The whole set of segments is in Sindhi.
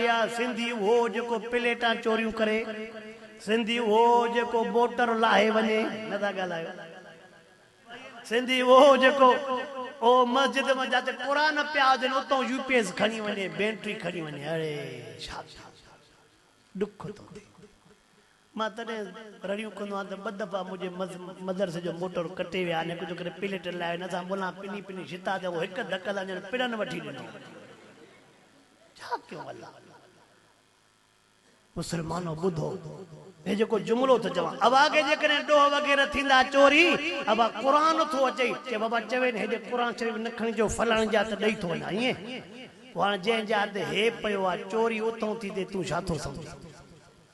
پيا، سنڌي اهو جيڪو پليٽان چوريون ڪري، سنڌي اهو جيڪو موٽر لاهي وڃي، نٿا ڳالهايو. سنڌي اهو جيڪو او مسجد ۾ جاتي قرآن پيا هجن اتان يو پي ايس کڻي وڃي، بينٽري کڻي وڃي. اڙي ڇا ڏک ٿو ٿئي. مان تڏهن رڙيون ڪندو آهيان ته ٻه دفعا منهنجي مدرسي جو موٽر ڪٽي ويا آهن، هڪ جو ڪري پليٽ لاهي وڃي، اسان ملان پني پني شتا ٿيا، اهو هڪ ڌڪ سان ڄڻ پڙن وٺي ڏنو. ڇا ڪيون الله. مسلمانو ٻڌو هي جيڪو جملو ٿو چوان اوهان کي جيڪڏهن ڏوهه وغيره ٿيندا چوري ابا قرآن ٿو اچئي چي بابا چوين هيڏي قرآن شريف نه کڻي چئو فلاڻي جا ته ڏئي ٿو وڃان ائين پوء هاڻي جنهن جا تي هي پيو آ چوري اتئون ٿي ٿئي تون ڇا ٿو سمجهين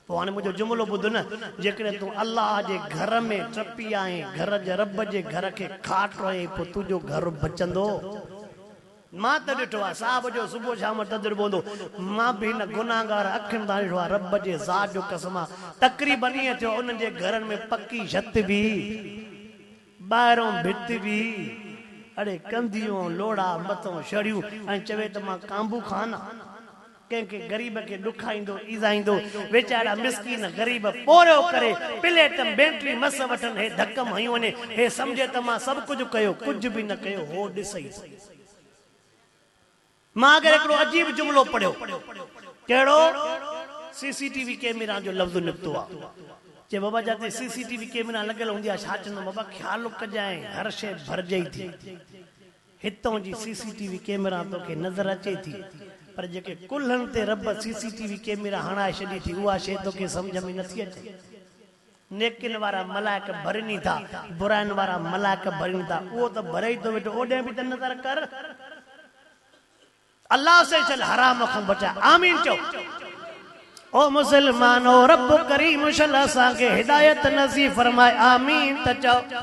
پوء هاڻي منهنجو جملو ٻڌ نه جيڪڏهن تون الله جي گهر ۾ ٽپي آهين گهر جي رب جي گهر کي کاٽ هنئين پوء تنهنجو گهر بچندو؟ مان ته ڏٺو آهي صاحب جو صبح شام تجربو هوندو. مان به هن گنهگار اکين سان ڏٺو آهي. رب جي ذات جو قسم آ تقريبن ائين ٿيو انهن جي گهرن ۾ پڪي ڇت به ٻاهرون ڀت به اڙي ڪنڌيون لوڙها مٿون شڙيون ۽ چوي ته مان ڪانبو خان آ. ڪنهن کي غريب کي ڏکائيندو ايذائيندو ويچارا مسڪين غريب پورهيو ڪري پليٽ بينٽري مس وٺن هي ڌڪم هنيو وڃي هي سمجهي ته مان سڀ ڪجهه ڪيو ڪجهه به نه ڪيو هو ڏسئي ٿو. مان اگر هڪڙو عجيب جملو پڙهيو ڪهڙو سي سي ٽي وي ڪيميرا جو لفظ نڪتو آ چي بابا جاتي سي سي ٽي وي ڪيميرا لڳل هوندي آ ڇا چوندو بابا خيال ڪجانء هر شي ڀرجئي ٿي. هتئون جي C C T V camera توکي نظر اچي ٿي پر جيڪي ڪلهن تي رب C C T V camera هڻائي ڇڏي ٿي اها شيء توکي سمجهه ۾ نٿي اچي. نيڪين وارا ملائڪ ڀرين ئي ٿا، براين وارا ملائڪ ڀرين ٿا، اهو ته ڀري ئي ٿو ويٺو اوڏانهن به ته نظر ڪر. الله سائين شل حرام کان بچائي آمين چئو. او مسلمانو رب ڪريم شل اسان کي هدايت نصيب فرمائي آمين ته چئو.